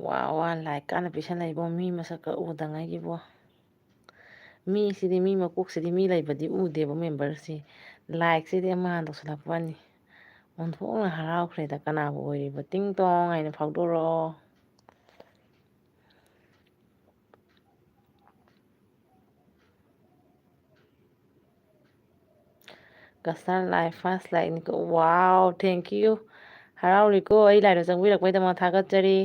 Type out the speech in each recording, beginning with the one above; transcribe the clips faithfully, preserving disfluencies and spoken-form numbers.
ꯋꯥ ꯋꯥ ꯂꯥꯏꯛ ꯀꯥꯟꯅ ꯄꯤꯁꯟꯅꯩꯕꯣ, ꯃꯤ ꯃꯁꯛꯀ ꯎꯗꯉꯩꯒꯤꯕꯣ꯫ ꯃꯤꯁꯤꯗꯤ, ꯃꯤ ꯃꯀꯣꯛꯁꯤꯗꯤ ꯃꯤ ꯂꯩꯕꯗꯤ ꯎꯗꯦꯕ ꯃꯦꯝꯕꯔꯁꯤ꯫ ꯂꯥꯏꯛꯁꯤꯗꯤ ꯑꯃ ꯍꯥꯟꯅ ꯇꯧꯁꯜꯂꯛꯄꯅꯤ꯫ ꯑꯣꯟꯊꯣꯛꯅ ꯍꯔꯥꯎꯈ꯭ꯔꯦꯗ, ꯀꯅꯥꯕꯨ ꯑꯣꯏꯔꯤꯕ? ꯇꯤꯡ ꯇꯣꯡ ꯍꯥꯏꯅ ꯐꯥꯎꯗꯣꯔꯛꯑꯣ꯫ ꯀꯁꯇꯥꯔ ꯂꯥꯏꯐ ꯐꯥꯔꯁ ꯂꯥꯏꯛꯅꯤꯀꯣ꯫ Wow, thank you. ꯍꯔꯥꯎꯔꯤꯀꯣ, ꯑꯩ ꯂꯥꯏꯗ ꯆꯪꯕꯤꯔꯛꯄꯩꯗꯃꯛ ꯊꯥꯒꯠꯆꯔꯤ꯫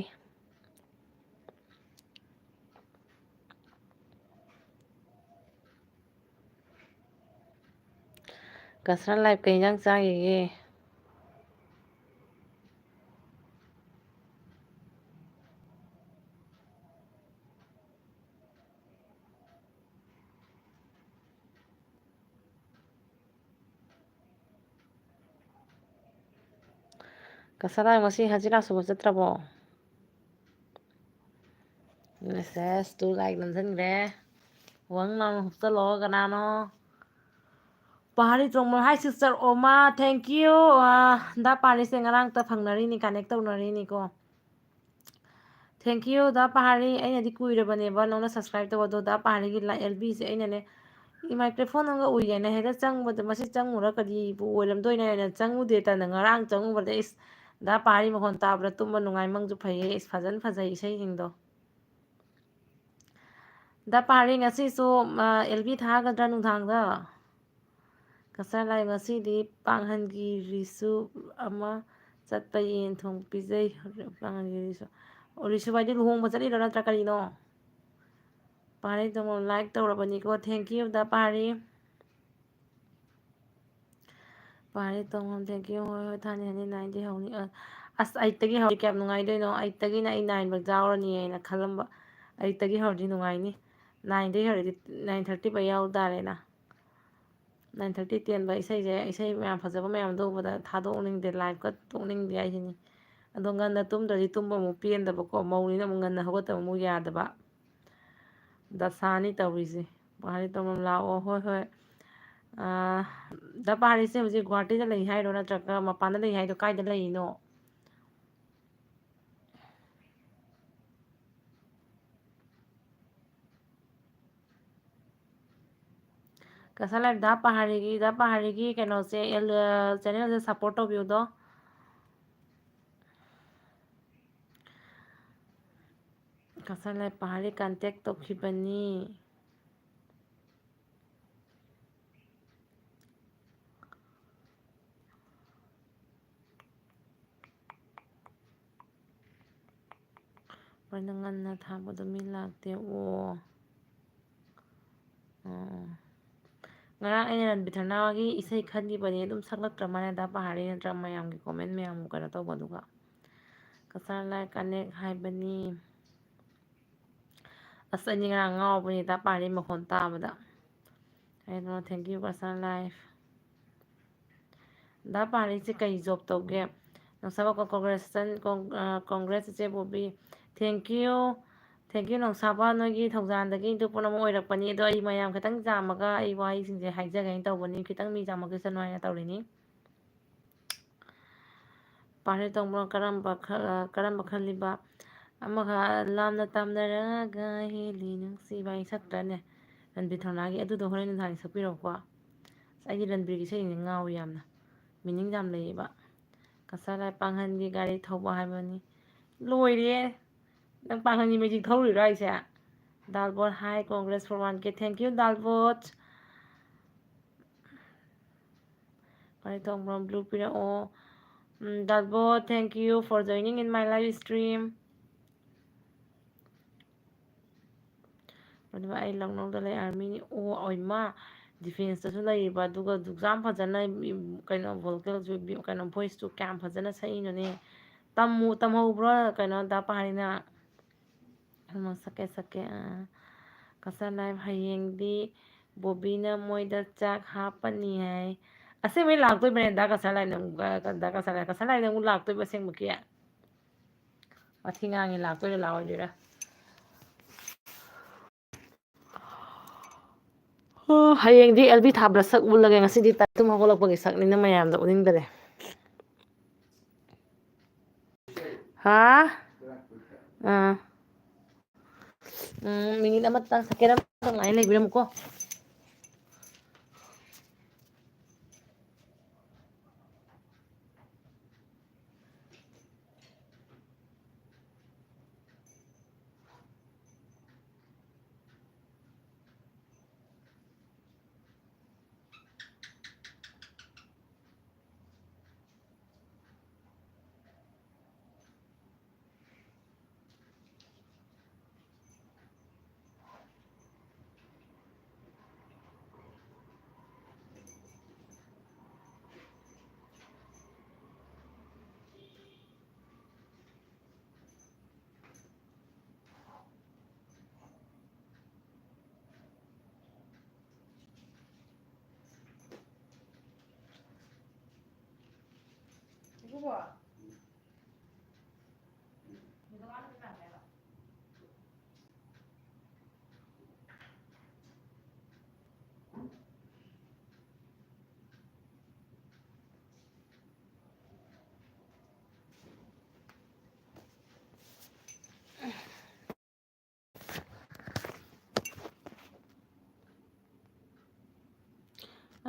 ꯀꯁꯇꯥꯔ ꯂꯥꯏꯐ ꯀꯩ ꯏꯟꯖꯥꯡ ꯆꯥꯈꯤꯒꯦ? ꯀꯁꯥꯔꯥ ꯉꯁꯤ ꯍꯖꯤꯔꯥ ꯁꯨꯕ ꯆꯠꯇ꯭ꯔꯕꯣ? Message ꯇꯨ ꯂꯥꯏꯛ ꯅꯝꯁꯤꯟꯈ꯭ꯔꯦ꯫ ꯋꯪ ꯂꯥꯎꯅ ꯍꯨꯞꯆꯜꯂꯣ꯫ ꯀꯅꯥꯅꯣ? Pahari ꯆꯣꯡꯃꯣ꯫ Hi sister Oma, thank you꯫ Ah, the ꯄꯥꯔꯤꯁꯦ ꯉꯔꯥꯡꯇ ꯐꯪꯅꯔꯤꯅꯤ, connect ꯇꯧꯅꯔꯤꯅꯤꯀꯣ꯫ Thank you ꯗꯥ ꯄꯍꯥꯔꯤ꯫ ꯑꯩꯅꯗꯤ ꯀꯨꯏꯔꯕꯅꯦꯕ ꯅꯪꯅ subscribe ꯇꯧꯕꯗꯣ꯫ ꯗꯥ ꯄꯍꯥꯔꯤꯒꯤ ꯂꯥꯏ-, L Bꯁꯦ ꯑꯩꯅꯅꯦ, ꯏ microphone ꯑꯃꯒ ꯎꯏꯌꯦꯅ ꯍꯦꯛꯇ ꯆꯪꯕꯗ, ꯃꯁꯤ ꯆꯪꯉꯨꯔ ꯀꯔꯤꯕꯨ ꯑꯣꯏꯔꯝꯗꯣꯏꯅꯣ ꯍꯥꯏꯅ ꯆꯪꯉꯨꯗꯦ꯫ ꯇꯟꯅ ꯉꯔꯥꯡ ꯆꯪꯉꯨꯕꯗ, ꯏꯁ, ꯗꯥ ꯄꯍꯥꯔꯤ ꯃꯈꯣꯟ ꯇꯥꯕꯗ ꯇꯨꯝꯕ ꯅꯨꯡꯉꯥꯏ, ꯃꯪꯁꯨ ꯐꯩꯌꯦ꯫ ꯏꯁ, ꯐꯖꯅ ꯐꯖꯩ ꯏꯁꯩꯁꯤꯡꯗꯣ꯫ ꯗꯥ ꯄꯍꯥꯔꯤ ꯉꯁꯤꯁꯨ, ꯑ, L B ꯊꯥꯒꯗ꯭ꯔꯥ ꯅꯨꯡꯗꯥꯡꯗ? ꯀꯁꯥꯔ ꯂꯥꯏ ꯉꯁꯤꯗꯤ ꯄꯥꯡꯍꯟꯒꯤ ꯔꯤꯁꯨ ꯑꯃ ꯆꯠꯄ ꯌꯦꯟ ꯊꯣꯡ ꯄꯤꯖꯩ꯫ ꯄꯥꯡꯍꯟꯒꯤ ꯔꯤꯁꯨ꯫ ꯑꯣ, ꯔꯤꯁꯨ ꯍꯥꯏꯗꯤ ꯂꯨꯍꯣꯡꯕ ꯆꯠꯂꯤꯔꯣ ꯅꯠꯇ꯭ꯔꯥ ꯀꯔꯤꯅꯣ? ꯄꯥꯔꯦ ꯇꯥꯃꯣ, like ꯇꯧꯔꯕꯅꯤꯀꯣ꯫ Thank you ꯗ ꯄꯥꯔꯤ꯫ ꯄꯥꯔꯦ ꯇꯥꯃꯣ, thank you꯫ ꯍꯣꯏ, ꯍꯣꯏ, ꯊꯥꯅꯤ, ꯊꯥꯅꯤ, nine ꯗꯒꯤ ꯍꯧꯅꯤ꯫ ꯑ, ꯑꯁ, eight ꯇꯒꯤ ꯍꯧꯔꯗꯤ ꯀꯌꯥꯝ ꯅꯨꯡꯉꯥꯏꯗꯣꯏꯅꯣ? Eight ꯇꯒꯤꯅ ꯑꯩ nine ꯐꯥꯎ ꯌꯥꯎꯔꯅꯤ ꯍꯥꯏꯅ ꯈꯜꯂꯝꯕ꯫ Eight ꯇꯒꯤ ꯍꯧꯔꯗꯤ ꯅꯨꯡꯉꯥꯏꯅꯤ꯫ Nine ꯗꯒꯤ ꯍꯧꯔꯗꯤ nine thirty ꯐꯥꯎ ꯌꯥꯎ ꯇꯥꯔꯦꯅ꯫ Nine thirty, ten ꯐꯥꯎ ꯏꯁꯩꯁꯦ, ꯏꯁꯩ ꯃꯌꯥꯝ ꯐꯖꯕ ꯃꯌꯥꯝꯗꯣ ꯎꯕꯗ ꯊꯥꯗꯣꯛꯅꯤꯡꯗꯦ, live ꯀ ꯇꯣꯛꯅꯤꯡꯗꯦ ꯍꯥꯏꯁꯤꯅꯤ꯫ ꯑꯗꯣ ꯉꯟꯅ ꯇꯨꯝꯗ꯭ꯔꯗꯤ ꯇꯨꯝꯕ ꯑꯃꯨꯛ ꯄꯦꯟꯗꯕꯀꯣ, ꯃꯧꯅꯤꯅ ꯑꯃꯨꯛ ꯉꯟꯅ ꯍꯧꯒꯠꯇꯕ ꯑꯃꯨꯛ ꯌꯥꯗꯕ꯫ ꯗꯁꯥꯅꯤ ꯇꯧꯔꯤꯁꯦ꯫ ꯄꯥꯔꯤ ꯇꯧꯐꯝ ꯂꯥꯛꯑꯣ꯫ ꯍꯣꯏ, ꯍꯣꯏ꯫ ꯑꯥ, ꯗ ꯄꯥꯔꯤꯁꯦ ꯍꯧꯖꯤꯛ ꯒꯨꯍꯥꯇꯤꯗ ꯂꯩ ꯍꯥꯏꯔꯣ, ꯅꯠꯇ꯭ꯔꯒ ꯃꯄꯥꯟꯗ ꯂꯩ ꯍꯥꯏꯗꯣ ꯀꯥꯏꯗ ꯂꯩꯔꯤꯅꯣ? ꯀꯁꯥ ꯂꯥꯏꯐ ꯗꯥ ꯄꯍꯥꯔꯤꯒꯤ, ꯗꯥ ꯄꯍꯥꯔꯤꯒꯤ ꯀꯩꯅꯣꯁꯦ, L-, ꯆꯦꯅꯦꯜꯁꯦ support ꯇꯧꯕꯤꯌꯨꯗꯣ꯫ ꯀꯁꯥ life Pahari contact ꯇꯧꯈꯤꯕꯅꯤ꯫ ꯃꯣꯏꯅ ꯉꯟꯅ ꯊꯥꯕꯗꯣ ꯃꯤ ꯂꯥꯛꯇꯦ꯫ ꯑꯣ꯫ ꯑꯣ꯫ ꯉꯔꯥꯡ ꯑꯩꯅ ꯔꯟꯕꯤꯊꯅꯥꯒꯤ ꯏꯁꯩ ꯈꯟꯈꯤꯕꯅꯤ, ꯑꯗꯨꯝ ꯁꯛꯂꯛꯇ꯭ꯔ ꯃꯥꯜꯂꯦ ꯗꯥ ꯄꯍꯥꯔꯤ ꯅꯠꯇ꯭ꯔ ꯃꯌꯥꯝꯒꯤ ꯀꯣꯃꯦꯟ ꯃꯌꯥꯝ ꯀꯩꯅꯣ ꯇꯧꯕꯗꯨꯒ꯫ ꯀꯁꯥꯔ ꯂꯥꯏ ꯀꯅꯦꯛ ꯍꯥꯏꯕꯅꯤ꯫ ꯑꯁ, ꯑꯩꯗꯤ ꯉꯔꯥꯡ ꯉꯥꯎꯕꯅꯤ ꯗꯥ ꯄꯍꯥꯔꯤ ꯃꯈꯣꯟ ꯇꯥꯕꯗ꯫ ꯀꯩꯅꯣ, thank you, ꯀꯁꯥꯔ ꯂꯥꯏꯐ꯫ ꯗꯥ ꯄꯍꯥꯔꯤꯁꯦ ꯀꯩ ꯖꯣꯕ ꯇꯧꯒꯦ? ꯅꯣꯡꯁꯥꯕ ꯀꯣ-, congratulation, ꯀꯣꯡ-, ꯑ, congrats ꯏꯆꯦ Bobby. Thank you꯫ Thank you, ꯅꯣꯡꯁꯥꯕ, ꯅꯣꯏꯒꯤ ꯊꯧꯖꯥꯜꯗꯒꯤ ꯑꯗꯨ ꯄꯨꯝꯅꯃꯛ ꯑꯣꯏꯔꯛꯄꯅꯤ꯫ ꯑꯗꯣ ꯑꯩ ꯃꯌꯥꯝ ꯈꯤꯇꯪ ꯆꯥꯝꯃꯒ ꯑꯩ ꯋꯥꯍꯩꯁꯤꯡꯁꯦ ꯍꯥꯏꯖꯒꯦꯅ ꯇꯧꯕꯅꯤ꯫ ꯈꯤꯇꯪ ꯃꯤ ꯆꯥꯝꯃꯛꯈꯤꯁꯅꯨ ꯍꯥꯏꯅ ꯇꯧꯔꯤꯅꯤ꯫ ꯄꯥꯔꯦ ꯇꯣꯡꯕ꯭ꯔꯣ ꯀꯔꯝꯕ ꯈ-, ꯀꯔꯝꯕ ꯈꯜꯂꯤꯕ? ꯑꯃꯒ ꯂꯥꯞꯅ ꯇꯥꯝꯅꯔꯒ ꯍꯦꯜꯂꯤ ꯅꯨꯡꯁꯤꯕ ꯍꯥꯏ ꯁꯛꯇ꯭ꯔꯅꯦ? ꯔꯟꯕꯤꯔ ꯊꯧꯅꯥꯒꯤ ꯑꯗꯨꯗꯣ ꯍꯣꯔꯦꯟ ꯅꯨꯡꯗꯥꯡ ꯁꯛꯄꯤꯔꯛꯎꯀꯣ꯫ ꯑꯁ, ꯑꯩꯗꯤ ꯔꯟꯕꯤꯔꯒꯤ ꯏꯁꯩꯁꯤꯡꯁꯦ ꯉꯥꯎꯏ ꯌꯥꯝꯅ꯫ Meaning ꯌꯥꯝ ꯂꯩꯌꯦꯕ꯫ ꯀꯁꯥꯔ ꯂꯥꯏ ꯄꯥꯡꯍꯟꯒꯤ ꯒꯥꯔꯤ ꯊꯧꯕ ꯍꯥꯏꯕꯅꯤ꯫ ꯂꯣꯏꯔꯦ꯫ ꯅꯪ ꯄꯥꯡꯍꯟꯒꯤ magic ꯊꯧꯔꯤꯔꯣ ꯍꯥꯏꯁꯦ? ꯗꯥꯜꯕꯣꯠ, hi, congrats for one K꯫ Thank you, ꯗꯥꯜꯕꯣꯠ꯫ ꯀꯔꯤ ꯇꯧꯕ꯭ꯔꯣ? Blue ꯄꯤꯔꯛꯑꯣ꯫ ꯎꯝ, ꯗꯥꯜꯕꯣꯠ, thank you for joining in my live stream꯫ ꯑꯗꯨꯒ ꯑꯩ ꯂꯈꯅꯧꯗ ꯂꯩ, army ꯅꯤ꯫ ꯑꯣ, ꯑꯣꯏꯃꯥ, defence ꯇꯁꯨ ꯂꯩꯔꯤꯕ, ꯑꯗꯨꯒ ꯑꯗꯨꯛ ꯌꯥꯝ ꯐꯖꯅ, ꯀꯩꯅꯣ, vocal ꯁꯨ, ꯀꯩꯅꯣ, voice ꯇꯨ ꯀꯌꯥꯝ ꯐꯖꯅ ꯁꯛꯏꯅꯣꯅꯦ꯫ ꯇꯝꯃꯨ-, ꯇꯝꯍꯧꯕ꯭ꯔꯣ, ꯀꯩꯅꯣ, ꯗꯥ ꯄꯍꯥꯔꯤꯅ? ꯑꯃ ꯁꯛꯀꯦ, ꯁꯛꯀꯦ, ꯑꯥ꯫ ꯀꯁꯥꯔ ꯂꯥꯏꯐ, ꯍꯌꯦꯡꯗꯤ ꯕꯣꯕꯤꯅ ꯃꯣꯏꯗ ꯆꯥꯛ ꯍꯥꯞꯄꯅꯤ ꯍꯥꯏ꯫ ꯑꯁꯦꯡꯕꯩ ꯂꯥꯛꯇꯣꯏꯕꯅꯦ, ꯗꯥ ꯀꯁꯥꯔ ꯂꯥꯏꯐꯅ ꯑꯃꯨꯛ, ꯗꯥ ꯀꯁꯥꯔ ꯂꯥꯏꯐ, ꯀꯁꯥꯔ ꯂꯥꯏꯐꯅ ꯑꯃꯨꯛ ꯂꯥꯛꯇꯣꯏꯕ ꯑꯁꯦꯡꯕꯒꯤ? ꯋꯥꯊꯤ ꯉꯥꯡꯉꯤ, ꯂꯥꯛꯇꯣꯏꯔꯥ ꯂꯥꯛꯑꯣꯏꯗꯣꯏꯔꯥ? ꯑꯣ, ꯍꯌꯦꯡꯗꯤ ꯑꯦꯜ ꯕꯤ ꯊꯥꯕ꯭ꯔꯥ ꯁꯛ ꯎꯠꯂꯒꯦ꯫ ꯉꯁꯤꯗꯤ ꯇꯨꯝ ꯍꯧꯒꯠꯂꯛꯄꯒꯤ ꯁꯛꯅꯤꯅ ꯃꯌꯥꯝꯗ ꯎꯠꯅꯤꯡꯗꯔꯦ꯫ ꯍꯥ? ꯑꯥ꯫ ꯎꯝ, ꯃꯤꯅꯤꯠ ꯑꯃꯇꯪ, ꯁꯦꯀꯦꯟ ꯑꯃꯇꯪ ꯉꯥꯏ ꯂꯩꯕꯤꯔꯝꯃꯨꯀꯣ꯫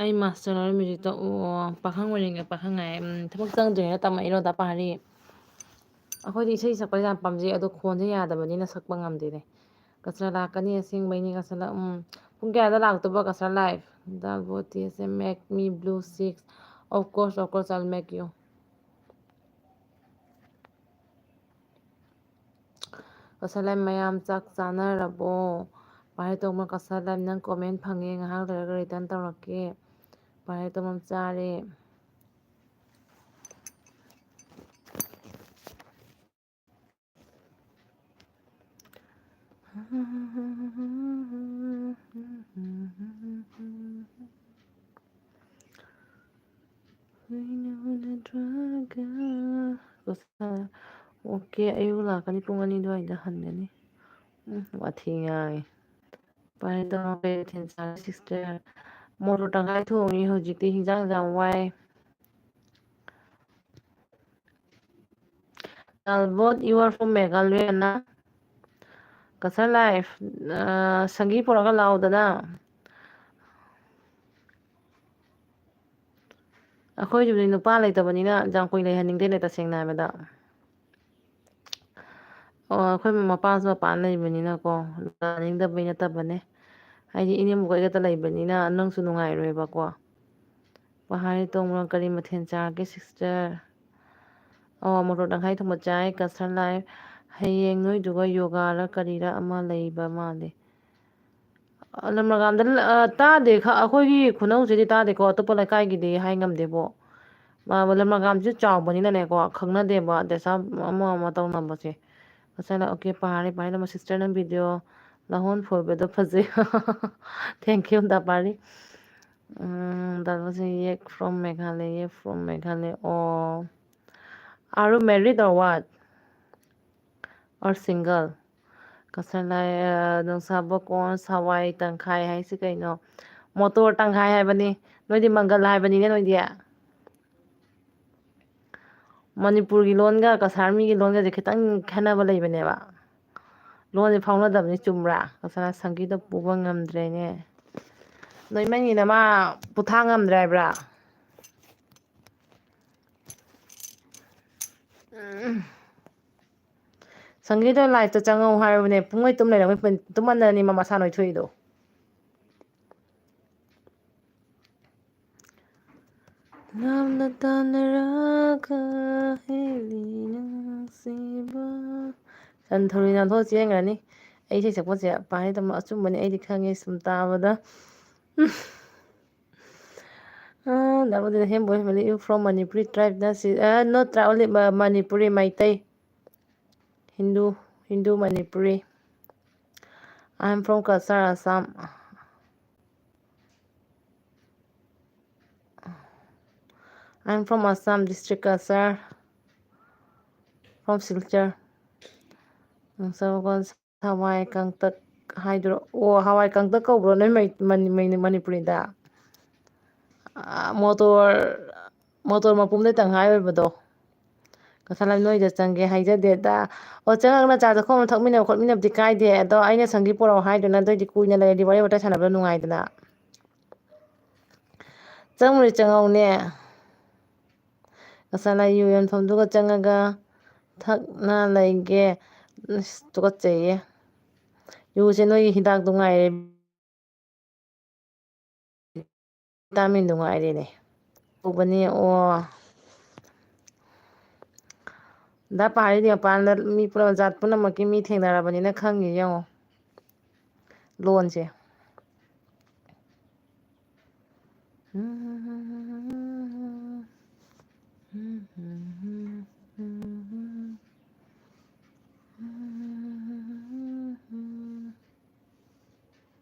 ꯑꯩ ꯃꯥꯁꯇꯔ ꯂꯣꯏꯔ ꯃ꯭ꯌꯨꯖꯤꯛꯇ, ꯑꯣ, ꯄꯥꯈꯪ ꯑꯣꯏꯔꯤꯉꯩ ꯄꯥꯈꯪ ꯍꯥꯏ꯫ ꯎꯝ, ꯊꯕꯛ ꯆꯪꯗ꯭ꯔꯤꯉꯩꯗ ꯇꯝꯃꯛꯏꯔꯣ, ꯗꯥ ꯄꯥꯔꯤ? ꯑꯩꯈꯣꯏꯗꯤ ꯏꯁꯩ ꯁꯛꯄꯁꯦ ꯌꯥꯝ ꯄꯥꯝꯖꯩ, ꯑꯗꯣ ꯈꯣꯟꯁꯦ ꯌꯥꯗꯕꯅꯤꯅ ꯁꯛꯄ ꯉꯝꯗꯦꯅꯦ꯫ ꯀꯁꯥ ꯂꯥꯛꯀꯅꯤ, ꯑꯁꯦꯡꯕꯩꯅꯤ ꯀꯁꯥ ꯂꯥꯛ-, ꯎꯝ꯫ ꯄꯨꯡ ꯀꯌꯥꯗ ꯂꯥꯛꯇꯧꯕ ꯀꯁꯥ live? Dalbot T S M, make me blue six. Of course, of course, I'll make you. ꯀꯁꯥ live ꯃꯌꯥꯝ ꯆꯥꯛ ꯆꯥꯅꯔꯕꯣ? ꯄꯥꯔꯤ ꯇꯣꯡꯕ ꯀꯁꯥ live ꯅꯪ comment ꯐꯪꯉꯦ, ꯉꯥꯏꯍꯥꯛ ꯂꯩꯔꯒ return ꯇꯧꯔꯛꯀꯦ꯫ ꯄꯥꯔꯤ ꯇꯣꯡꯕ ꯆꯥꯔꯦ꯫ ꯑꯣꯀꯦ, ꯑꯌꯨꯛ ꯂꯥꯛꯀꯅꯤ, ꯄꯨꯡ ꯑꯅꯤ ꯑꯗꯨꯋꯥꯏꯗ ꯍꯟꯒꯅꯤ꯫ ꯎꯝ, ꯋꯥꯊꯤ ꯉꯥꯡꯉꯤ꯫ ꯄꯥꯔꯤ ꯇꯧꯔꯣ, ꯀꯩ ꯃꯊꯦꯜ ꯆꯥꯔꯦ sister? ꯃꯣꯔꯣꯛ ꯇꯪꯈꯥꯏ ꯊꯣꯡꯉꯤ ꯍꯧꯖꯤꯛꯇꯤ, ꯍꯤꯟꯖꯥꯡꯁꯨ ꯌꯥꯝ ꯋꯥꯏ꯫ Dalbot, you are from Meghalaya, na? ꯀꯁꯥ live, ꯑ, ꯁꯪꯒꯤ ꯄꯨꯔꯒ ꯂꯥꯛꯑꯣꯗꯅ꯫ ꯑꯩꯈꯣꯏꯁꯨꯅꯦ, ꯅꯨꯄꯥ ꯂꯩꯇꯕꯅꯤꯅ ꯌꯥꯝ ꯀꯨꯏ ꯂꯩꯍꯟꯅꯤꯡꯗꯦꯅꯦ, ꯇꯁꯦꯡꯅ ꯍꯥꯏꯕꯗ꯫ ꯑꯣ, ꯑꯩꯈꯣꯏ ꯃꯄꯥꯁꯨ ꯃꯄꯥꯟ ꯂꯩꯕꯅꯤꯅꯀꯣ, ꯂꯥꯛꯅꯤꯡꯗꯕꯩ ꯅꯠꯇꯕꯅꯦ꯫ ꯍꯥꯏꯗꯤ ꯏꯅꯦꯝꯕꯣꯛ ꯑꯩꯒꯇ ꯂꯩꯕꯅꯤꯅ ꯅꯪꯁꯨ ꯅꯨꯡꯉꯥꯏꯔꯣꯏꯕꯀꯣ꯫ ꯄꯥꯔꯤ ꯇꯣꯡꯕ, ꯀꯔꯤ ꯃꯊꯦꯜ ꯆꯥꯒꯦ sister? ꯑꯣ, ꯃꯣꯔꯣꯛ ꯇꯪꯈꯥꯏ ꯊꯣꯡꯕ ꯆꯥꯏ, ꯀꯁꯥ live꯫ ꯍꯌꯦꯡ ꯅꯣꯏꯗꯨꯒ ꯌꯣꯒꯥꯔ ꯀꯔꯤꯔ ꯑꯃ ꯂꯩꯕ ꯃꯥꯜꯂꯦ꯫ ꯑ, ꯂꯝꯃꯔꯒꯥꯝꯗ ꯂ-, ꯑ, ꯇꯥꯗꯦ, ꯈ-, ꯑꯩꯈꯣꯏꯒꯤ ꯈꯨꯅꯧꯁꯤꯗꯤ ꯇꯥꯗꯦꯀꯣ, ꯑꯇꯣꯞꯄ ꯂꯩꯀꯥꯏꯒꯤꯗꯤ ꯍꯥꯏ ꯉꯝꯗꯦꯕꯣ꯫ ꯃꯥ-, ꯂꯝꯃꯔꯒꯥꯝꯁꯨ ꯆꯥꯎꯕꯅꯤꯅꯅꯦꯀꯣ, ꯈꯪꯅꯗꯦꯕ ꯗꯦꯁꯥ ꯑꯃ ꯑꯃ ꯇꯧꯅꯕꯁꯦ꯫ ꯉꯁꯥꯏꯅ, "ꯑꯣꯀꯦ, ꯄꯥꯔꯤ, ꯄꯥꯔꯤ, ꯅꯪ sister ꯅꯪ video ꯂꯍꯣꯟ ꯐꯣꯏꯕꯗꯣ ꯐꯖꯩ꯫" Thank you, ꯗꯥ ꯄꯥꯔꯤ꯫ ꯎꯝ, ꯗꯥ ꯄꯥꯔꯤ, "Yes, from Meghalaya, yes, from Meghalaya." ꯑꯣ꯫ Are you married or what? Or single? ꯀꯁꯥ live, ꯑ, ꯅꯨꯡꯁꯥꯕ corn ꯍꯋꯥꯏ ꯇꯪꯈꯥꯏ ꯍꯥꯏꯁꯤ ꯀꯩꯅꯣ? ꯃꯣꯇꯣꯔ ꯇꯪꯈꯥꯏ ꯍꯥꯏꯕꯅꯤ꯫ ꯅꯣꯏꯗꯤ ꯃꯪꯒꯜ ꯍꯥꯏꯕꯅꯤꯅꯦ ꯅꯣꯏꯗꯤ꯫ ꯃꯅꯤꯄꯨꯔꯒꯤ ꯂꯣꯟꯒ ꯀꯁꯥꯔ ꯃꯤꯒꯤ ꯂꯣꯟꯒꯁꯦ ꯈꯤꯇꯪ ꯈꯦꯠꯅꯕ ꯂꯩꯕꯅꯦꯕ꯫ ꯂꯣꯟꯁꯦ ꯐꯥꯎꯅꯗꯕꯅꯤ, ꯆꯨꯝꯕ꯭ꯔꯥ? ꯀꯁꯥꯔ ꯁꯪꯒꯤꯠꯇ ꯄꯨꯕ ꯉꯝꯗ꯭ꯔꯦꯅꯦ꯫ ꯅꯣꯏꯃꯟꯒꯤꯅ ꯃꯥ ꯄꯨꯊꯥꯡ ꯉꯝꯗ꯭ꯔꯦ ꯍꯥꯏꯕ꯭ꯔꯥ? ꯎꯝ꯫ ꯁꯪꯒꯤꯠꯇꯣ ꯂꯥꯏꯐꯇ ꯆꯪꯉꯧ ꯍꯥꯏꯔꯨꯕꯅꯦ꯫ ꯄꯨꯡꯈꯩ ꯇꯨꯝ ꯂꯩꯔꯝꯃꯦ꯫ ꯇꯨꯝꯃꯟꯗꯅꯅꯤ ꯃꯃꯥ ꯁꯥ ꯅꯣꯏꯊꯣꯛꯏꯗꯣ꯫ ꯂꯥꯞꯅ ꯇꯥꯟꯅꯔꯒ ꯍꯦꯜꯂꯤ ꯅꯨꯡꯁꯤꯕ꯫ ꯁꯟ ꯊꯧꯔꯤ ꯅꯥꯟꯊꯣꯛꯑ ꯆꯦꯟꯈ꯭ꯔꯅꯤ꯫ ꯑꯩ ꯏꯁꯩ ꯁꯛꯄꯁꯦ ꯄꯥꯏꯗꯕ ꯑꯆꯨꯝꯕꯅꯤ ꯑꯩꯗꯤ ꯈꯪꯉꯦ ꯁꯨꯝ ꯇꯥꯕꯗ꯫ Ah, that was the Hemboy family. You from Manipuri tribe? That's it. Uh, not tribe, only Ma-, Manipuri, Maitai. Hindu, Hindu Manipuri. I'm from Cachar, Assam. I'm from Assam district, Cachar. From Silchar. So, ꯍꯋꯥꯏ ꯀꯪꯇꯛ ꯍꯥꯏꯗꯨꯔꯣ? ꯑꯣ, ꯍꯋꯥꯏ ꯀꯪꯇꯛ ꯀꯧꯕ꯭ꯔꯣ ꯅꯣꯏ ꯃꯩ-, money-, money-, ꯃꯅꯤꯄꯨꯔꯤꯗ? ꯑꯥ, motor, motor ꯃꯄꯨꯝꯗ ꯇꯪꯈꯥꯏ ꯑꯣꯏꯕꯗꯣ꯫ ꯉꯁꯥꯏ ꯅꯣꯏꯗ ꯆꯪꯒꯦ ꯍꯥꯏꯖꯗꯦꯗ꯫ ꯑꯣ, ꯆꯪꯉꯛꯅ ꯆꯥ ꯆꯥꯛꯈꯣꯝ ꯊꯛꯃꯤꯟꯅꯕ ꯈꯣꯠꯃꯤꯟꯅꯕꯗꯤ ꯀꯥꯏꯗꯦ꯫ ꯑꯗꯣ ꯑꯩꯅ ꯁꯪꯒꯤ ꯄꯣꯔꯛꯑꯣ ꯍꯥꯏꯗꯨꯅ ꯑꯗꯨꯑꯣꯏꯗꯤ ꯀꯨꯏꯅ ꯂꯩꯔꯗꯤ ꯋꯥꯔꯤ ꯋꯥꯇꯥꯏ ꯁꯥꯟꯅꯕꯗꯣ ꯅꯨꯡꯉꯥꯏꯗꯅ꯫ ꯆꯪꯉꯨꯅꯦ, ꯆꯪꯉꯧꯅꯦ꯫ ꯉꯁꯥꯏ ꯌꯨ ꯌꯣꯟꯐꯝꯗꯨꯒ ꯆꯪꯉꯒ ꯊꯛꯅ ꯂꯩꯒꯦ꯫ ꯑꯁ, ꯇꯨꯀꯠꯆꯩꯌꯦ꯫ ꯌꯨꯁꯦ ꯅꯣꯏꯒꯤ ꯍꯤꯗꯥꯛꯇꯣ ꯉꯥꯏꯔꯦ꯫ ꯚꯤꯇꯥꯃꯤꯟꯗꯣ ꯉꯥꯏꯔꯦꯅꯦ꯫ ꯇꯧꯕꯅꯤ, ꯑꯣ꯫ ꯗꯥ ꯄꯥꯔꯤꯗꯤ ꯃꯄꯥꯟꯗ ꯃꯤ ꯄꯨꯝꯅꯃꯛ, ꯖꯥꯠ ꯄꯨꯝꯅꯃꯛꯀꯤ ꯃꯤ ꯊꯦꯡꯅꯔꯕꯅꯤꯅ ꯈꯪꯉꯤ ꯌꯦꯡꯉꯣ꯫ ꯂꯣꯟꯁꯦ꯫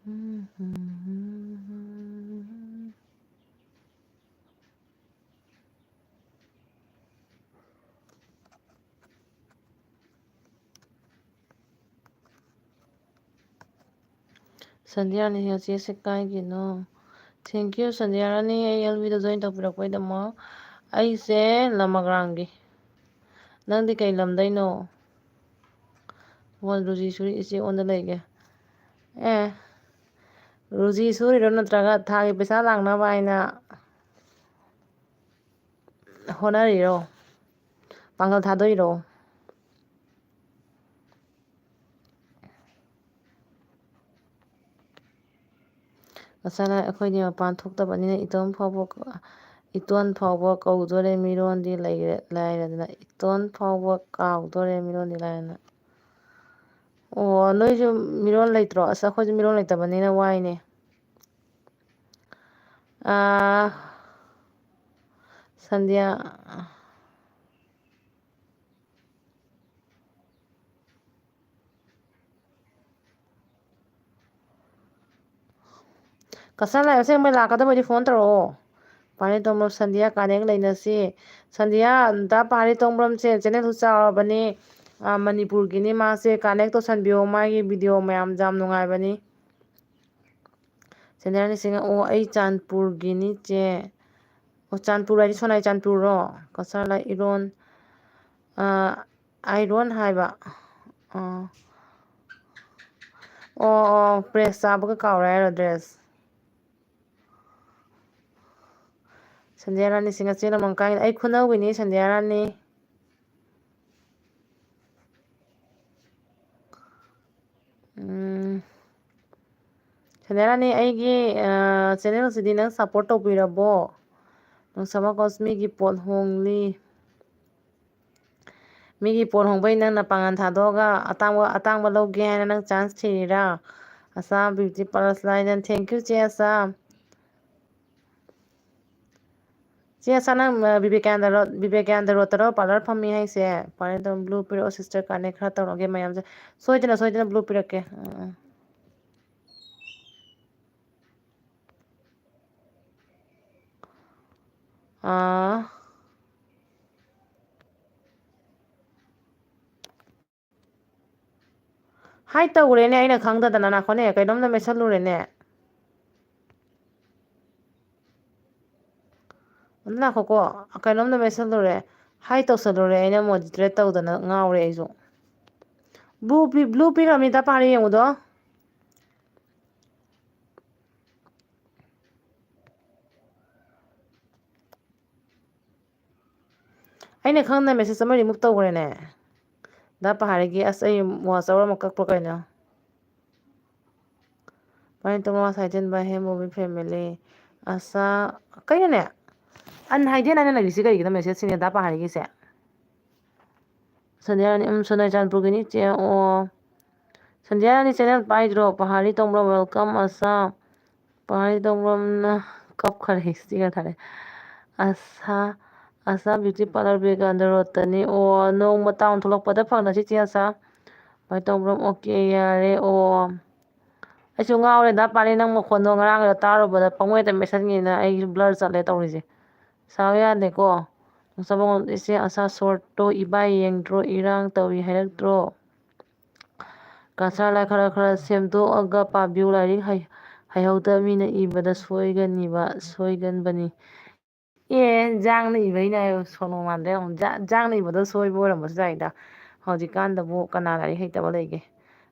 ꯁꯟꯙ꯭ꯌꯥꯅꯤ ꯉꯁꯤꯁꯦ ꯀꯥꯏꯒꯤꯅꯣ? Thank you, ꯁꯟꯙ꯭ꯌꯥꯔꯥꯅꯤ, ꯑꯩ ꯑꯦꯜ ꯕꯤꯗ join ꯇꯧꯕꯤꯔꯛꯄꯩꯗꯃꯛ꯫ ꯑꯩꯁꯦ ꯂꯃꯒ꯭ꯔꯥꯝꯒꯤ꯫ ꯅꯪꯗꯤ ꯀꯩ ꯂꯝꯗꯩꯅꯣ? ꯋꯥꯜ ꯔꯨꯖꯤ ꯁꯨꯔꯤ ꯏꯆꯦ ꯑꯣꯟꯗ ꯂꯩꯒꯦ꯫ ꯑꯦ, ꯔꯨꯖꯤ ꯁꯨꯔꯤꯔꯣ, ꯅꯠꯇ꯭ꯔꯒ ꯊꯥꯒꯤ ꯄꯩꯁꯥ ꯂꯥꯛꯅꯕ ꯍꯥꯏꯅ ꯍꯣꯠꯅꯔꯤꯔꯣ? ꯄꯥꯡꯒꯜ ꯊꯥꯗꯣꯛꯏꯔꯣ? ꯉꯁꯥꯏ ꯑꯩꯈꯣꯏꯗꯤ ꯃꯄꯥꯟ ꯊꯣꯛꯇꯕꯅꯤꯅ ꯏꯇꯣꯟ ꯐꯥꯎꯕ, ꯏꯇꯣꯟ ꯐꯥꯎꯕ ꯀꯧꯗꯣꯔꯦ ꯃꯤꯔꯣꯟꯗꯤ ꯂꯩꯔꯦ, ꯂꯥꯏꯔꯗꯅ꯫ ꯏꯇꯣꯟ ꯐꯥꯎꯕ ꯀꯥꯎꯗꯣꯔꯦ ꯃꯤꯔꯣꯟꯗꯤ ꯂꯥꯏꯔꯗꯅ꯫ ꯑꯣ, ꯅꯣꯏꯁꯨ ꯃꯤꯔꯣꯟ ꯂꯩꯇ꯭ꯔꯣ? ꯑꯁ, ꯑꯩꯈꯣꯏꯁꯨ ꯃꯤꯔꯣꯟ ꯂꯩꯇꯕꯅꯤꯅ ꯋꯥꯏꯅꯦ꯫ ꯑꯥ, ꯁꯟꯙ꯭ꯌꯥ꯫ ꯀꯁꯥ ꯂꯥꯏ ꯑꯁꯦꯡꯕꯩ ꯂꯥꯛꯀꯗꯕ ꯑꯣꯏꯗꯤ ꯐꯣꯟ ꯇꯧꯔꯛꯑꯣ꯫ ꯄꯥꯔꯤ ꯇꯣꯝꯕ ꯁꯟꯙ꯭ꯌꯥ ꯀꯥꯅꯦꯛ ꯂꯩꯅꯁꯤ꯫ ꯁꯟꯙ꯭ꯌꯥ, ꯗꯥ ꯄꯥꯔꯤ ꯇꯣꯡꯕ꯭ꯔꯝꯁꯦ ꯆꯦꯅꯦꯜꯁꯨ ꯆꯥꯎꯔꯕꯅꯤ꯫ ꯑꯥ, ꯃꯅꯤꯄꯨꯔꯒꯤꯅꯤ ꯃꯥꯁꯦ, ꯀꯥꯅꯦꯛ ꯇꯧꯁꯟꯕꯤꯌꯣ, ꯃꯥꯒꯤ ꯚꯤꯗꯤꯑꯣ ꯃꯌꯥꯝ ꯌꯥꯝ ꯅꯨꯡꯉꯥꯏꯕꯅꯤ꯫ ꯁꯟꯙ꯭ꯌꯥ ꯔꯥꯅꯤ ꯁꯤꯡꯍ, ꯑꯣ, ꯑꯩ ꯆꯥꯟꯄꯨꯔꯒꯤꯅꯤ ꯆꯦ꯫ ꯑꯣ, ꯆꯥꯟꯄꯨꯔ ꯍꯥꯏꯗꯤ ꯁꯣꯅꯥꯏ ꯆꯥꯟꯄꯨꯔꯔꯣ? ꯀꯁꯥꯔ ꯂꯥꯏ ꯏꯔꯣꯟ, ꯑꯥ, ꯑꯥꯏꯔꯣꯟ ꯍꯥꯏꯕ꯫ ꯑꯥ꯫ ꯑꯣ, ꯑꯣ, ꯄ꯭ꯔꯦꯁ ꯆꯥꯕꯒ ꯀꯥꯎꯔꯦ ꯍꯥꯏꯔꯣ, ꯗ꯭ꯔꯦꯁ? ꯁꯟꯙ꯭ꯌꯥ ꯔꯥꯅꯤ ꯁꯤꯡꯍ ꯆꯦ ꯂꯃꯪꯀꯥꯏ, ꯑꯩ ꯈꯨꯅꯧꯒꯤꯅꯤ ꯁꯟꯙ꯭ꯌꯥ ꯔꯥꯅꯤ꯫ ꯎꯝ꯫ ꯁꯟꯙ꯭ꯌꯥ ꯔꯥꯅꯤ, ꯑꯩꯒꯤ, ꯑ, ꯆꯦꯅꯦꯜꯁꯤꯗꯤ ꯅꯪ ꯁꯞꯄꯣꯔꯠ ꯇꯧꯕꯤꯔꯕꯣ? ꯅꯨꯡꯁꯥꯕ ꯀꯣꯁꯃꯤꯒꯤ ꯄꯣꯠ ꯍꯣꯡꯂꯤ꯫ ꯃꯤꯒꯤ ꯄꯣꯠ ꯍꯣꯡꯕꯩ ꯅꯪꯅ ꯄꯥꯡꯒꯜ ꯊꯥꯗꯣꯛꯑꯒ ꯑꯇꯥꯡꯕ, ꯑꯇꯥꯡꯕ ꯂꯧꯒꯦ ꯍꯥꯏꯅ ꯅꯪ ꯆꯥꯟꯁ ꯊꯤꯔꯤꯔꯥ? ꯑꯁꯥ ꯕ꯭ꯌꯨꯇꯤ ꯄꯥꯔꯂꯔ ꯂꯥꯏꯅ, thank you ꯆꯦ ꯑꯁꯥ꯫ ꯆꯦ ꯑꯁꯥ, ꯅꯪ, ꯑ, ꯕꯤꯕꯦꯀꯥꯅꯟꯗ ꯔꯣꯗ, ꯕꯤꯕꯦꯀꯥꯅꯟꯗ ꯔꯣꯗꯇꯔꯣ ꯄꯥꯔꯂꯔ ꯐꯝꯃꯤ ꯍꯥꯏꯁꯦ? ꯐꯔꯦ, ꯑꯗꯨꯝ ꯕ꯭ꯂꯨ ꯄꯤꯔꯛꯑꯣ ꯁꯤꯁꯇꯔ, ꯀꯥꯟꯅꯩ ꯈꯔ ꯇꯧꯔꯒꯦ ꯃꯌꯥꯝꯁꯦ꯫ ꯁꯣꯏꯗꯅ, ꯁꯣꯏꯗꯅ ꯕ꯭ꯂꯨ ꯄꯤꯔꯛꯀꯦ꯫ ꯑ, ꯑ꯫ ꯑꯥ꯫ ꯍꯥꯏ ꯇꯧꯔꯦꯅꯦ, ꯑꯩꯅ ꯈꯪꯗꯗꯅ꯫ ꯅꯥꯈꯣꯅꯦ, ꯀꯩꯅꯣꯝꯗ ꯃꯦꯠꯁꯜꯂꯨꯔꯦꯅꯦ꯫ ꯑꯗꯨ ꯅꯥꯈꯣꯀꯣ, ꯀꯩꯅꯣꯝꯗ ꯃꯦꯠꯁꯜꯂꯨꯔꯦ꯫ ꯍꯥꯏ ꯇꯧꯁꯜꯂꯨꯔꯦ ꯑꯩꯅ, ꯃꯣꯗꯤꯇ꯭ꯔꯦꯠ ꯇꯧꯗꯅ ꯉꯥꯎꯔꯦ ꯑꯩꯁꯨ꯫ ꯕ꯭ꯂꯨ ꯄꯤ-, ꯕ꯭ꯂꯨ ꯄꯤꯔꯝꯃꯤꯗ, ꯄꯥꯔꯦ ꯌꯦꯡꯉꯨꯗꯣ꯫ ꯑꯩꯅ ꯈꯪꯗꯅ ꯃꯦꯁꯦꯖ ꯑꯃ ꯔꯤꯃꯨꯚ ꯇꯧꯈ꯭ꯔꯦꯅꯦ꯫ ꯗꯥ ꯄꯍꯥꯔꯤꯒꯤ, ꯑꯁ, ꯑꯩ ꯋꯥꯆꯞ ꯑꯃ ꯀꯛꯄ꯭ꯔꯣ ꯀꯩꯅꯣ? ꯄꯥꯏꯟ ꯇꯣꯃꯥꯁ ꯍꯥꯏꯖꯤꯟꯕ ꯍꯦ movie family꯫ ꯑꯁꯥ, ꯀꯩꯅꯣꯅꯦ? ꯑꯟ ꯍꯥꯏꯗꯦꯅ ꯑꯩꯅ ꯂꯩꯔꯤꯁꯤ ꯀꯩꯒꯤꯅꯣ ꯃꯦꯁꯦꯖꯁꯤꯅꯦ ꯗꯥ ꯄꯍꯥꯔꯤꯒꯤꯁꯦ? ꯁꯟꯙ꯭ꯌꯥꯔꯥꯅꯤ, ꯎꯝ, ꯁꯣꯅꯥ ꯆꯥꯟꯄꯨꯔꯒꯤꯅꯤ ꯆꯦ, ꯑꯣ꯫ ꯁꯟꯙ꯭ꯌꯥꯔꯥꯅꯤ ꯆꯦꯅꯦꯜ ꯄꯥꯏꯗ꯭ꯔꯣ? ꯄꯍꯥꯔꯤ ꯇꯣꯡꯕ꯭ꯔꯣ, welcome ꯑꯁꯥ꯫ ꯄꯍꯥꯔꯤ ꯇꯣꯡꯕ꯭ꯔꯣꯝꯅ ꯀꯞꯈꯔꯦ, ꯁꯤꯒ ꯊꯥꯔꯦ꯫ ꯑꯁꯥ, ꯑꯁꯥ ꯕ꯭ꯌꯨꯇꯤ ꯄꯥꯔꯂꯔ ꯕꯦꯒꯥꯟꯗ ꯔꯣꯠꯇꯅꯤ꯫ ꯑꯣ, ꯅꯣꯡꯃ ꯇꯥꯎꯟ ꯊꯣꯛꯂꯛꯄꯗ ꯐꯪꯅꯁꯤ ꯆꯦ ꯑꯁꯥ꯫ ꯄꯍꯥꯔꯤ ꯇꯣꯡꯕ꯭ꯔꯣꯝ, ꯑꯣꯀꯦ, ꯌꯥꯔꯦ, ꯑꯣ꯫ ꯑꯩꯁꯨ ꯉꯥꯎꯔꯦ ꯗꯥ ꯄꯥꯔꯤ, ꯅꯪ ꯃꯈꯣꯟꯗꯣ ꯉꯔꯥꯡꯒꯤꯗꯣ ꯇꯥꯔꯨꯕꯗ ꯄꯪꯋꯦꯗ ꯃꯦꯠꯁꯟꯒꯤꯅ ꯑꯩꯁꯨ blur ꯆꯠꯂꯦ ꯇꯧꯔꯤꯁꯦ꯫ ꯁꯥꯎ ꯌꯥꯗꯦꯀꯣ꯫ ꯅꯨꯡꯁꯥꯕ ꯏꯆꯦ ꯑꯁꯥ ꯁꯣꯔꯠꯇꯣ ꯏꯕꯥꯏ ꯌꯦꯡꯗ꯭ꯔꯣ? ꯏꯔꯥꯡ ꯇꯧꯏ ꯍꯥꯏꯔꯛꯇ꯭ꯔꯣ? ꯀꯁꯥꯔ ꯂꯥꯏ ꯈꯔ ꯈꯔ ꯁꯦꯝꯗꯣꯛꯑꯒ ꯄꯥꯕꯤꯌꯨ꯫ ꯂꯥꯏꯔꯤꯛ ꯍꯩ-, ꯍꯩꯍꯧꯗꯕ ꯃꯤꯅ ꯏꯕꯗ ꯁꯣꯏꯒꯅꯤꯕ, ꯁꯣꯏꯒꯟꯕꯅꯤ꯫ ꯑꯦ, ꯖꯥꯡꯅ ꯏꯕꯩꯅꯦ ꯍꯥꯏꯌꯣ, ꯁꯣꯅꯣ ꯃꯥꯟꯗ꯭ꯔꯦ ꯌꯦꯡꯉꯨ꯫ ꯖꯥ-, ꯖꯥꯡꯅ ꯏꯕꯗꯣ ꯁꯣꯏꯕ ꯑꯣꯏꯔꯝꯕꯁꯨ ꯌꯥꯏꯗ꯫ ꯍꯧꯖꯤꯛꯀꯥꯟꯗꯕꯨ ꯀꯅꯥ ꯂꯥꯏꯔꯤꯛ ꯍꯩꯇꯕ ꯂꯩꯒꯦ?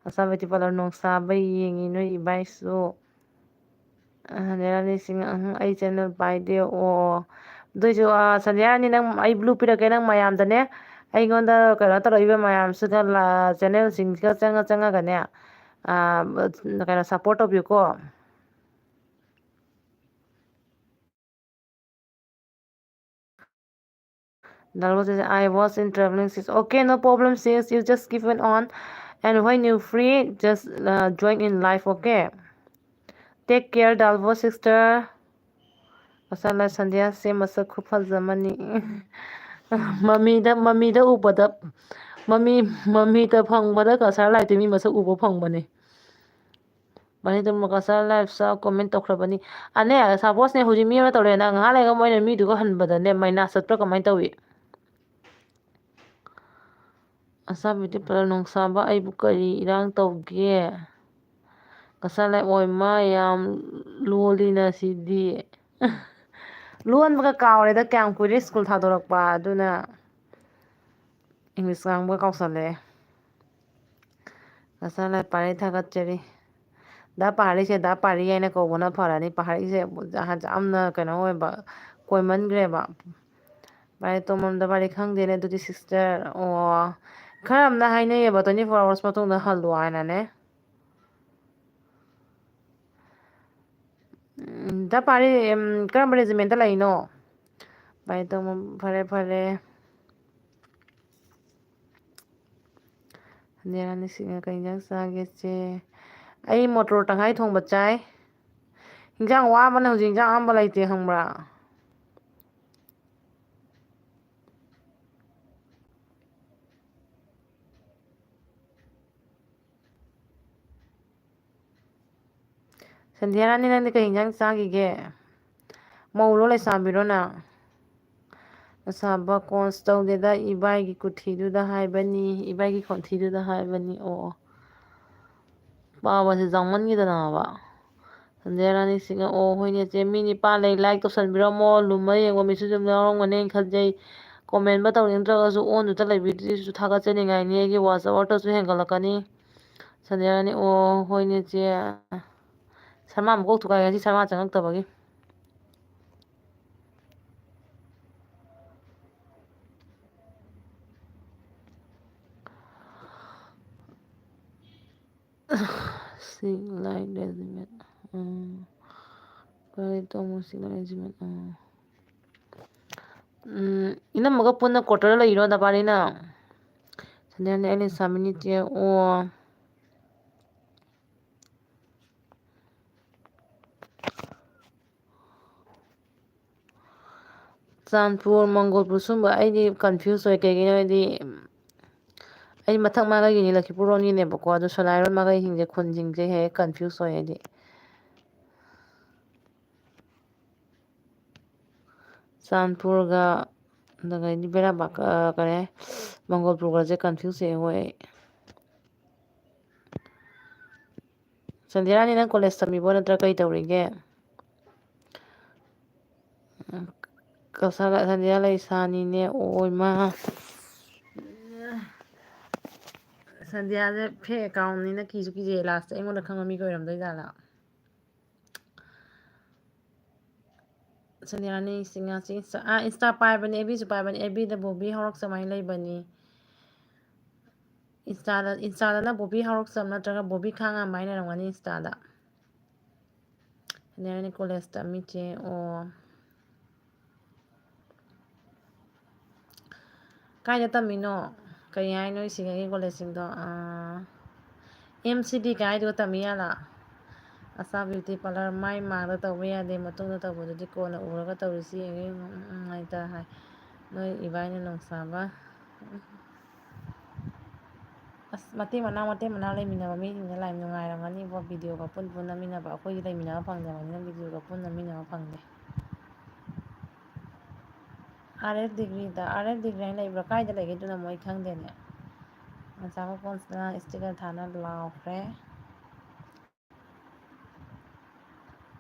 ꯑꯁꯥ ꯕ꯭ꯌꯨꯇꯤ ꯄꯥꯔꯂꯔ ꯅꯣꯡꯁꯥꯕ ꯌꯦꯡꯉꯤ ꯅꯣꯏ ꯏꯕꯥꯏꯁꯨ꯫ ꯑ, ꯅꯦꯔꯥ ꯂꯤꯁꯤꯡ, ꯑꯍꯨꯝ, ꯑꯩ ꯆꯦꯅꯦꯜ ꯄꯥꯏꯗꯦ꯫ ꯑꯣ, ꯑꯗꯨꯏꯁꯨ, ꯑ, ꯁꯟꯙ꯭ꯌꯥꯔꯥꯅꯤ, ꯅꯪ, ꯑꯩ blue ꯄꯤꯔꯛꯀꯦ, ꯅꯪ ꯃꯌꯥꯝꯗꯅꯦ, ꯑꯩꯉꯣꯟꯗ ꯀꯩꯅꯣ ꯇꯧꯔꯛꯏꯕ ꯃꯌꯥꯝꯁꯤꯒ ꯂ-, ꯆꯦꯅꯦꯜꯁꯤꯡꯁꯤꯒ ꯆꯪꯉ ꯆꯪꯉꯒꯅꯦ, ꯑ, ꯀꯩꯅꯣ support ꯇꯧꯕꯤꯌꯨꯀꯣ꯫ Dalbo says, "I was in traveling, sis." Okay, no problem, sis. You just keep it on. And when you free, just, uh, join in live, okay? Take care, Dalbo sister. ꯃꯁꯥꯂꯥ ꯁꯟꯙ꯭ꯌꯥꯁꯦ ꯃꯁꯛ ꯈꯨꯐꯖ ꯑꯃꯅꯤ꯫ ꯃꯃꯤꯗ, ꯃꯃꯤꯗ ꯎꯕꯗ, ꯃꯃꯤ, ꯃꯃꯤꯗ ꯐꯪꯕꯗ ꯀꯁꯥꯔ ꯂꯥꯏꯠꯇꯤ ꯃꯤ ꯃꯁꯛ ꯎꯕ ꯐꯪꯕꯅꯦ꯫ ꯃꯅꯤꯄꯨꯔ ꯃꯀꯥꯁꯥ ꯂꯥꯏꯐꯁ ꯀꯣꯃꯦꯟ ꯇꯧꯈ꯭ꯔꯕꯅꯤ꯫ ꯑꯅꯦ, ꯁꯄꯣꯁꯅꯦ, ꯍꯧꯖꯤꯛ ꯃꯤ ꯑꯃ ꯇꯧꯔꯦ, ꯅꯪ ꯉꯥꯏꯍꯥꯛ ꯂꯩꯔꯒ ꯃꯣꯏꯅ ꯃꯤꯗꯨꯒ ꯍꯟꯕꯗꯅꯦ ꯃꯥꯏꯅꯁ ꯆꯠꯄ꯭ꯔꯥ ꯀꯃꯥꯏꯅ ꯇꯧꯏ? ꯑꯁꯥ ꯕ꯭ꯌꯨꯇꯤ ꯄꯥꯔꯂꯔ ꯅꯨꯡꯁꯥꯕ, ꯑꯩꯕꯨ ꯀꯔꯤ ꯏꯔꯥꯡ ꯇꯧꯒꯦ? ꯀꯁꯥꯔ ꯂꯥꯏꯐ ꯑꯣꯏꯃ ꯌꯥꯝ ꯂꯣꯜꯂꯤꯅ ꯁꯤꯗꯤ꯫ ꯂꯣꯟꯕꯒ ꯀꯥꯎꯔꯦꯗ, ꯀꯌꯥꯝ ꯀꯨꯏꯔꯦ ꯁ꯭ꯀꯨꯜ ꯊꯥꯗꯣꯔꯛꯄ, ꯑꯗꯨꯅ ꯏꯪꯂꯤꯁ ꯉꯥꯡꯕ ꯀꯥꯎꯁꯜꯂꯛꯑꯦ꯫ ꯀꯁꯥꯔ ꯂꯥꯏꯐ ꯄꯥꯔꯤ ꯊꯥꯒꯠꯆꯔꯤ꯫ ꯗꯥ ꯄꯥꯔꯤꯁꯦ ꯗꯥ ꯄꯥꯔꯤ ꯍꯥꯏꯅ ꯀꯧꯕꯅ ꯐꯔꯅꯤ꯫ ꯄꯥꯔꯤꯁꯦ ꯌꯥꯝꯅ ꯀꯩꯅꯣ ꯑꯣꯏꯕ, ꯀꯣꯏꯃꯟꯈ꯭ꯔꯦꯕ꯫ ꯚꯥꯏ ꯇꯣꯝꯕꯝꯗ ꯚꯥꯏ ꯈꯪꯗꯦꯅꯦ ꯑꯗꯨꯗꯤ ꯁꯤꯁꯇꯔ꯫ ꯑꯣ, ꯈꯔ ꯑꯃꯅ ꯍꯥꯏꯅꯩꯌꯦꯕ ꯇ꯭ꯋꯦꯟꯇꯤ ꯐꯣꯔ ꯑꯋꯥꯔꯁ ꯃꯇꯨꯡꯗ ꯍꯜꯂꯣ ꯍꯥꯏꯅꯅꯦ꯫ ꯎꯝ, ꯗ ꯄꯥꯔꯤ, ꯎꯝ, ꯀꯔꯝꯕ ꯔꯦꯖꯤꯃꯦꯟꯇ ꯂꯩꯅꯣ? ꯚꯥꯏ ꯇꯣꯝꯕꯝ, ꯐꯔꯦ, ꯐꯔꯦ꯫ ꯁꯟꯗ꯭ꯌꯥꯔꯥꯅꯤ ꯁꯤꯡꯅ ꯀꯩ ꯏꯟꯖꯥꯡ ꯆꯥꯒꯦ ꯆꯦ? ꯑꯩ ꯃꯣꯇꯣꯔ ꯇꯪꯈꯥꯏ ꯊꯣꯡꯕ ꯆꯥꯏ꯫ ꯏꯟꯖꯥꯡ ꯋꯥꯕꯅ ꯍꯧꯖꯤꯛ ꯏꯟꯖꯥꯡ ꯑꯍꯥꯟꯕ ꯂꯩꯇꯦ ꯈꯪꯕ꯭ꯔꯥ? ꯁꯟꯗ꯭ꯌꯥꯔꯥꯅꯤ, ꯅꯪꯗꯤ ꯀꯩ ꯏꯟꯖꯥꯡ ꯆꯥꯈꯤꯒꯦ? ꯃꯧꯔꯣ ꯂꯩꯁꯥꯕꯤꯔꯣ ꯅꯪ? ꯂꯩꯁꯥꯕ ꯀꯣꯟꯁ ꯇꯧꯗꯦꯗ, ꯏꯕꯥꯏꯒꯤ ꯀꯨꯊꯤꯗꯨꯗ ꯍꯥꯏꯕꯅꯤ, ꯏꯕꯥꯏꯒꯤ ꯈꯣꯟꯊꯤꯗꯨꯗ ꯍꯥꯏꯕꯅꯤ꯫ ꯑꯣ, ꯑꯣ꯫ ꯄꯥꯕꯁꯦ ꯆꯥꯎꯃꯟꯈꯤꯗꯅꯕ꯫ ꯁꯟꯗ꯭ꯌꯥꯔꯥꯅꯤ ꯁꯤꯡꯍ, ꯑꯣ, ꯍꯣꯏꯅꯦ ꯆꯦ, ꯃꯤ ꯅꯤꯄꯥꯟ ꯂꯩ, ꯂꯥꯏꯛ ꯇꯧꯁꯟꯕꯤꯔꯝꯃꯣ꯫ ꯂꯨꯝꯃ ꯌꯦꯡꯕ ꯃꯤꯁꯨ ꯑꯗꯨꯝ ꯌꯥꯎꯔꯝꯒꯅꯤ ꯈꯟꯖꯩ꯫ ꯀꯣꯃꯦꯟꯕ ꯇꯧꯅꯤꯡꯗ꯭ꯔꯒꯁꯨ ꯑꯣꯟꯗꯨꯗ ꯂꯩꯕꯤꯔꯤꯁꯨ ꯊꯥꯒꯠꯆꯅꯤꯡꯉꯥꯏꯅꯤ, ꯑꯩꯒꯤ ꯋꯥꯆꯞ ꯑꯋꯥꯔꯇꯁꯨ ꯍꯦꯟꯒꯠꯂꯛꯀꯅꯤ꯫ ꯁꯟꯗ꯭ꯌꯥꯔꯥꯅꯤ, ꯑꯣ, ꯍꯣꯏꯅꯦ ꯆꯦ꯫ ꯁꯔꯃꯥ ꯃꯀꯣꯛ ꯊꯨꯒꯥꯏ, ꯉꯁꯤ ꯁꯔꯃꯥ ꯆꯪꯉꯛꯇꯕꯒꯤ꯫ ꯁꯤꯛ ꯂꯥꯏꯠ ꯔꯦꯖꯤꯃꯦꯟ꯫ ꯎꯝ꯫ ꯀꯔꯤ ꯇꯧꯕ ꯁꯤꯛ ꯂꯥꯏꯠ ꯔꯦꯖꯤꯃꯦꯟ? ꯎꯝ꯫ ꯎꯝ, ꯏꯅꯝꯃꯒ ꯄꯨꯟꯅ ꯀ꯭ꯋꯥꯇꯔꯗ ꯂꯩꯔꯤꯔꯣ ꯅꯕꯥꯅꯤꯅ? ꯁꯟꯗ꯭ꯌꯥꯅꯦ ꯑꯩꯅ ꯁꯥꯃꯤꯅꯤ ꯆꯦ꯫ ꯑꯣ꯫ ꯆꯥꯟꯄꯨꯔ, ꯃꯪꯒꯣꯜꯄꯨꯔ ꯁꯨꯝꯕ ꯑꯩꯗꯤ ꯀꯟꯐ꯭ꯌꯨꯁ ꯑꯣꯏ꯫ ꯀꯩꯒꯤꯅꯣ ꯍꯥꯏꯗꯤ, ꯑꯩ ꯃꯊꯛ ꯃꯥꯏꯀꯩꯒꯤꯅꯤ, ꯂꯛꯈꯤꯄꯨꯔ ꯔꯣꯝꯒꯤꯅꯦꯕꯀꯣ, ꯑꯗꯣ ꯁꯣꯅꯥꯏꯔꯣꯜ ꯃꯥꯏꯀꯩꯁꯤꯡꯁꯦ, ꯈꯨꯟꯁꯤꯡꯁꯦ ꯍꯦꯛ ꯍꯦꯛ ꯀꯟꯐ꯭ꯌꯨꯁ ꯑꯣꯏ ꯑꯩꯗꯤ꯫ ꯆꯥꯟꯄꯨꯔꯒ, ꯑꯗꯨꯒꯩꯗꯤ ꯕꯦꯔꯥꯕꯥꯛ-, ꯑ, ꯀꯔꯤ ꯍꯥꯏ, ꯃꯪꯒꯣꯜꯄꯨꯔꯒꯁꯦ ꯀꯟꯐ꯭ꯌꯨꯁ ꯍꯦꯛ ꯑꯣꯏ ꯑꯩ꯫ ꯁꯟꯙꯤꯌꯥꯔꯥꯅꯤ, ꯅꯪ ꯀꯣꯂꯦꯖ ꯇꯝꯃꯤꯕꯣ ꯅꯠꯇ꯭ꯔ ꯀꯩ ꯇꯧꯔꯤꯒꯦ? ꯀꯁꯥꯔ ꯁꯟꯙꯤꯌꯥ ꯂꯩꯁꯥꯅꯤꯅꯦ, ꯑꯣꯏꯃꯥ꯫ ꯁꯟꯙꯤꯌꯥꯁꯦ ꯐꯦꯛ ꯑꯦꯀꯥꯎꯟꯅꯤꯅ ꯀꯤꯁꯨ ꯀꯤꯖꯩ, ꯂꯥꯁꯇ ꯑꯩꯉꯣꯟꯗ ꯈꯪꯕ ꯃꯤꯒ ꯑꯣꯏꯔꯝꯗꯣꯏ ꯖꯥꯠꯂꯥ? ꯁꯟꯗ꯭ꯌꯥꯔꯥꯅꯤ ꯁꯤꯡꯍꯥꯁꯤ Insta, ꯑꯥ, Insta ꯄꯥꯏꯕꯅꯤ, F Bꯁꯨ ꯄꯥꯏꯕꯅꯤ꯫ F Bꯗ ꯕꯣꯕꯤ ꯍꯧꯔꯛꯆꯝ ꯍꯥꯏꯅ ꯂꯩꯕꯅꯤ꯫ Instaꯗ, Instaꯗꯅ ꯕꯣꯕꯤ ꯍꯧꯔꯛꯆꯝ ꯅꯠꯇ꯭ꯔꯒ ꯕꯣꯕꯤ ꯈꯥꯡꯉꯥꯝ ꯍꯥꯏꯅ ꯂꯩꯔꯝꯒꯅꯤ Instaꯗ꯫ ꯁꯟꯗ꯭ꯌꯥꯔꯥꯅꯤ ꯀꯣꯂꯦꯖ ꯇꯝꯃꯤꯁꯦ꯫ ꯑꯣ꯫ ꯀꯥꯏꯗ ꯇꯝꯃꯤꯅꯣ? ꯀꯔꯤ ꯍꯥꯏꯅꯣ ꯁꯤꯒꯒꯤ ꯀꯣꯂꯦꯖꯁꯤꯡꯗꯣ? ꯑꯥ, M C D ꯀꯥꯏꯗꯨꯒ ꯇꯝꯃꯤ ꯌꯥꯂꯥ? ꯑꯁꯥ ꯕ꯭ꯌꯨꯇꯤ ꯄꯥꯔꯂꯔ ꯃꯥꯏ ꯃꯥꯡꯗ ꯇꯧꯕ ꯌꯥꯗꯦ, ꯃꯇꯨꯡꯗ ꯇꯧꯕꯗꯨꯗꯤ ꯀꯣꯟꯅ ꯎꯔꯒ ꯇꯧꯔꯁꯤ ꯌꯦꯡꯉꯦ꯫ ꯎꯝ, ꯎꯝ, ꯎꯝ, ꯍꯥꯏꯇꯥ ꯍꯥꯏ꯫ ꯅꯣꯏ ꯏꯕꯥꯏꯅ ꯅꯣꯡꯁꯥꯕ꯫ ꯑꯁ, ꯃꯇꯩ ꯃꯅꯥꯎ, ꯃꯇꯩ ꯃꯅꯥꯎ ꯂꯩꯃꯤꯟꯅꯕ ꯃꯤꯁꯤꯡꯁꯦ ꯂꯥꯏ ꯅꯨꯡꯉꯥꯏꯔꯝꯒꯅꯤꯕꯣ, ꯚꯤꯗꯤꯑꯣꯒ ꯄꯨꯟ ꯄꯨꯟ ꯅꯝꯃꯤꯟꯅꯕ꯫ ꯑꯩꯈꯣꯏꯗꯤ ꯂꯩꯃꯤꯟꯅꯕ ꯐꯪꯗꯕꯅꯤꯅ ꯚꯤꯗꯤꯑꯣꯒ ꯄꯨꯟ ꯅꯝꯃꯤꯟꯅꯕ ꯐꯪꯗꯦ꯫ R F degree ꯗ, R F degree ꯍꯥꯏꯅ ꯂꯩꯕ꯭ꯔꯥ? ꯀꯥꯏꯗ ꯂꯩꯒꯦ? ꯑꯗꯨꯅ ꯃꯣꯏ ꯈꯪꯗꯦꯅꯦ꯫ ꯅꯣꯡꯁꯥꯕ ꯀꯣꯟꯁꯅ sticker ꯊꯥꯅ ꯂꯥꯎꯈ꯭ꯔꯦ꯫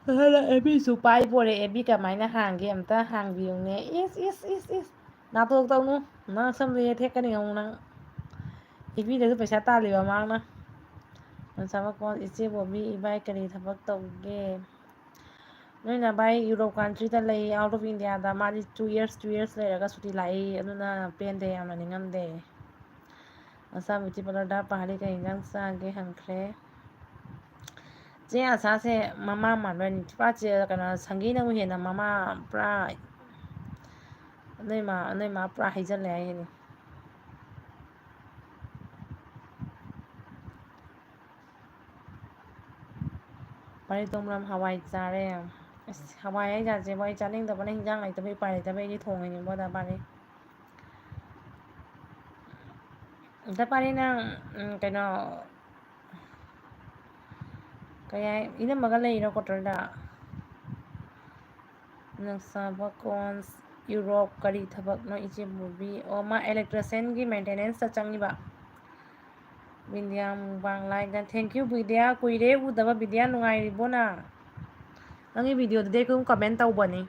ꯑꯗꯨꯅ F Bꯁꯨ ꯄꯥꯏꯕꯣꯔꯦ꯫ F B ꯀꯃꯥꯏꯅ ꯍꯥꯡꯒꯦ? ꯑꯝꯇ ꯍꯥꯡꯕꯤꯌꯨꯅꯦ꯫ ꯏꯁ, ꯏꯁ, ꯏꯁ, ꯏꯁ꯫ ꯅꯥꯇꯣꯛ ꯇꯧꯅꯨ꯫ ꯅꯪ ꯁꯝꯗꯨ ꯍꯦꯛ ꯊꯦꯛꯀꯅꯤ ꯑꯃꯨꯛ ꯅꯪ꯫ F Bꯗꯁꯨ ꯄꯩꯁꯥ ꯇꯥꯜꯂꯤꯕ ꯃꯥꯅ꯫ ꯅꯣꯡꯁꯥꯕ ꯀꯣꯟ, ꯏꯆꯦ ꯕꯣꯕꯤ, ꯏꯕꯥꯏ ꯀꯔꯤ ꯊꯕꯛ ꯇꯧꯒꯦ? ꯅꯣꯏ ꯅꯚꯥꯏ Europe country ꯗ ꯂꯩ, out of India ꯗ꯫ ꯃꯥꯗꯤ two years, two years ꯂꯩꯔꯒ ꯁꯨꯇꯤ ꯂꯥꯛꯏ, ꯑꯗꯨꯅ ꯄꯦꯟꯗꯦ, ꯌꯥꯝꯅ ꯅꯤꯡꯉꯝꯗꯦ꯫ ꯑꯁꯥ ꯕ꯭ꯌꯨꯇꯤ ꯄꯥꯔꯂꯔꯗ ꯄꯥꯔꯤ ꯀꯩ ꯏꯟꯖꯥꯡ ꯆꯥꯒꯦ ꯍꯪꯈ꯭ꯔꯦ꯫ ꯆꯦ ꯑꯁꯥꯁꯦ ꯃꯃꯥ ꯃꯥꯟꯕꯅꯤ꯫ ꯄꯨꯔꯥ ꯆꯦ-, ꯀꯩꯅꯣ, ꯁꯪꯒꯤꯅꯕꯨ ꯍꯦꯟꯅ ꯃꯃꯥ ꯄꯨꯔꯥ, ꯅꯣꯏ ꯃꯥ, ꯅꯣꯏ ꯃꯥ ꯄꯨꯔꯥ ꯍꯩꯖꯜꯂꯦ ꯍꯥꯏꯁꯤꯅꯤ꯫ ꯄꯥꯔꯤ ꯇꯣꯡꯕ꯭ꯔꯝ ꯍꯋꯥꯏ ꯆꯥꯔꯦ꯫ ꯑꯁ, ꯍꯋꯥꯏ ꯑꯩ ꯖꯥꯠꯁꯦꯕꯨ ꯑꯩ ꯆꯥꯅꯤꯡꯗꯕꯅ, ꯍꯤꯟꯖꯥꯡ ꯂꯩꯇꯕꯩ, ꯎꯄꯥꯏ ꯂꯩꯇꯕꯩꯗꯤ ꯊꯣꯡꯉꯤꯅꯤꯕꯣ ꯗꯥ ꯄꯥꯔꯤ꯫ ꯗꯥ ꯄꯥꯔꯤ, ꯅꯪ, ꯎꯝ, ꯀꯩꯅꯣ, ꯀꯩ ꯍꯥꯏ, ꯏꯅꯝꯃꯒ ꯂꯩꯔꯤꯔꯣ quarter ꯗ? ꯅꯣꯡꯁꯥꯕ ꯀꯣꯟꯁ, Europe ꯀꯔꯤ ꯊꯕꯛꯅꯣ ꯏꯆꯦ ꯕꯣꯕꯤ? ꯑꯣ, ꯃꯥ electrician ꯒꯤ maintenance ꯇ ꯆꯪꯉꯤꯕ꯫ ꯕꯤꯟꯗꯤꯌꯥ ꯃꯨꯛꯕꯥꯡ like ꯗ, thank you ꯕꯤꯗ꯭ꯌꯥ, ꯀꯨꯏꯔꯦ ꯎꯗꯕ꯫ ꯕꯤꯗ꯭ꯌꯥ, ꯅꯨꯡꯉꯥꯏꯔꯤꯕꯣ ꯅꯪ? ꯅꯪꯒꯤ video ꯗꯨꯗꯤ ꯑꯩ ꯑꯗꯨꯝ comment ꯇꯧꯕꯅꯤ꯫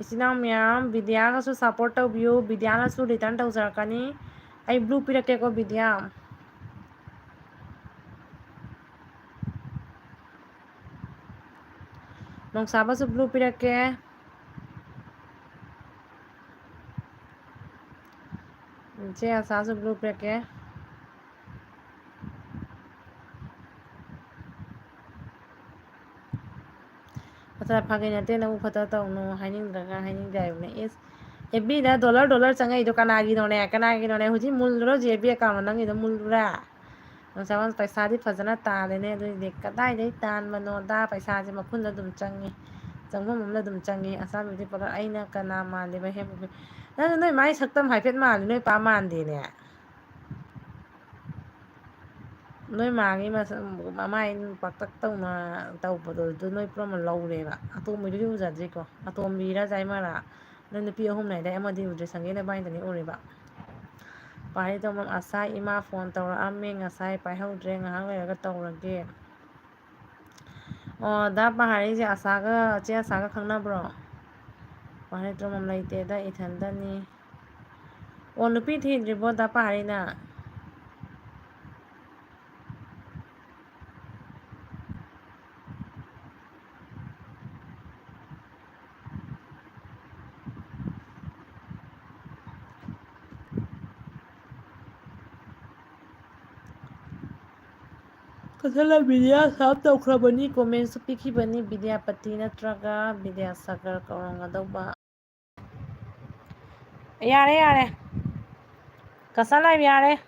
ꯏꯆꯤꯟ ꯏꯅꯥꯎ ꯃꯌꯥꯝ, ꯕꯤꯗ꯭ꯌꯥꯒꯁꯨ support ꯇꯧꯕꯤꯌꯨ, ꯕꯤꯗ꯭ꯌꯥꯅꯁꯨ return ꯇꯧꯖꯔꯛꯀꯅꯤ꯫ ꯑꯩ blue ꯄꯤꯔꯛꯀꯦꯀꯣ ꯕꯤꯗ꯭ꯌꯥ꯫ ꯅꯣꯡꯁꯥꯕꯁꯨ blue ꯄꯤꯔꯛꯀꯦ꯫ ꯆꯦ ꯑꯁꯥꯁꯨ blue ꯄꯤꯔꯛꯀꯦ꯫ ꯐꯖꯅ ꯐꯥꯒꯤ ꯅꯠꯇꯦ, ꯅꯕꯨꯛ ꯐꯠꯇ ꯇꯧꯅꯨ, ꯍꯥꯏꯅꯤꯡꯗ꯭ꯔꯒ ꯍꯥꯏꯅꯤꯡꯗꯦ ꯍꯥꯏꯕꯅꯦ꯫ ꯏꯁ, ꯑꯦꯐ ꯕꯤꯗ dollar dollar ꯆꯪꯉꯛꯏꯗꯣ ꯀꯅꯥꯒꯤꯅꯣꯅꯦ? ꯀꯅꯥꯒꯤꯅꯣꯅꯦ? ꯍꯧꯖꯤꯛ ꯃꯨꯜꯂꯨꯔꯣ, ꯖꯤ ꯑꯦꯐ ꯕꯤ accountꯅꯣ ꯅꯪꯒꯤꯗꯣ ꯃꯨꯜꯂꯨꯔꯥ? ꯅꯪ ꯆꯥꯕ ꯄꯩꯁꯥꯗꯤ ꯐꯖꯅ ꯇꯥꯜꯂꯦꯅꯦ꯫ ꯑꯗꯨꯏꯗꯤ ꯀꯗꯥꯏꯗꯩ ꯇꯥꯟꯕꯅꯣꯗ? ꯄꯩꯁꯥꯁꯦ ꯃꯈꯨꯟꯗ ꯑꯗꯨꯝ ꯆꯪꯉꯤ, ꯆꯪꯐꯝ ꯑꯃꯗ ꯑꯗꯨꯝ ꯆꯪꯉꯤ꯫ ꯑꯁꯥ beauty parlour, ꯑꯩꯅ ꯀꯅꯥ ꯃꯥꯜꯂꯤꯕ? ꯍꯦ, ꯅꯪ ꯅꯣꯏ ꯃꯥꯏ ꯁꯛꯇꯝ ꯍꯥꯏꯐꯦꯠ ꯃꯥꯜꯂꯤ, ꯅꯣꯏ ꯄꯥ ꯃꯥꯟꯗꯦꯅꯦ꯫ ꯅꯣꯏ ꯃꯥꯒꯤ ꯃꯁ-, ꯃꯃꯥꯏ ꯄꯥꯛꯇꯛ ꯇꯧꯅ ꯇꯧꯕꯗꯣ, ꯑꯗꯨ ꯅꯣꯏ ꯄꯨꯝꯅꯃꯛ ꯂꯧꯔꯦꯕ꯫ ꯑꯇꯣꯝꯕꯤꯗꯨꯗꯤ ꯎꯖꯗ꯭ꯔꯤꯀꯣ꯫ ꯑꯇꯣꯝꯕꯤꯔ ꯖꯥꯏꯃꯔꯥ? ꯅꯣꯏ ꯅꯨꯄꯤ ꯑꯍꯨꯝ ꯂꯩꯗꯥꯏ, ꯑꯃꯗꯤ ꯎꯗ꯭ꯔꯤ, ꯁꯪꯒꯦ ꯅꯕꯥꯏꯅꯤꯗꯅꯤ ꯎꯔꯤꯕ꯫ ꯄꯥꯔꯤ ꯇꯧꯐꯝ ꯑꯁꯥ, ꯏꯃꯥ ꯐꯣꯟ ꯇꯧꯔꯛꯑꯝꯃꯦ ꯉꯁꯥꯏ, ꯄꯥꯏꯍꯧꯗ꯭ꯔꯦ, ꯉꯥꯏꯍꯥꯛ ꯂꯩꯔꯒ ꯇꯧꯔꯒꯦ꯫ ꯑꯣ, ꯗꯥ ꯄꯍꯥꯔꯤꯁꯦ ꯑꯁꯥꯒ, ꯆꯦ ꯑꯁꯥꯒ ꯈꯪꯅꯕ꯭ꯔꯣ? ꯄꯍꯥꯔꯤ ꯇ꯭ꯔꯣꯃꯝ ꯂꯩꯇꯦꯗ, ꯏꯊꯟꯇꯅꯤ꯫ ꯑꯣ, ꯅꯨꯄꯤ ꯊꯤꯗ꯭ꯔꯤꯕꯣ ꯗꯥ ꯄꯍꯥꯔꯤꯅ? ꯀꯁꯥꯂꯥ ꯕꯤꯗ꯭ꯌꯥ ꯁꯥꯞ ꯇꯧꯈ꯭ꯔꯕꯅꯤ, commentꯁꯨ ꯄꯤꯈꯤꯕꯅꯤ, ꯕꯤꯗ꯭ꯌꯥꯄꯇꯤ ꯅꯠꯇ꯭ꯔꯒ ꯕꯤꯗ꯭ꯌꯥꯁꯥꯒꯔ ꯀꯧꯔꯝꯒꯗꯧꯕ꯫ ꯌꯥꯔꯦ, ꯌꯥꯔꯦ꯫ ꯀꯁꯥꯂꯥ ꯌꯥꯔꯦ꯫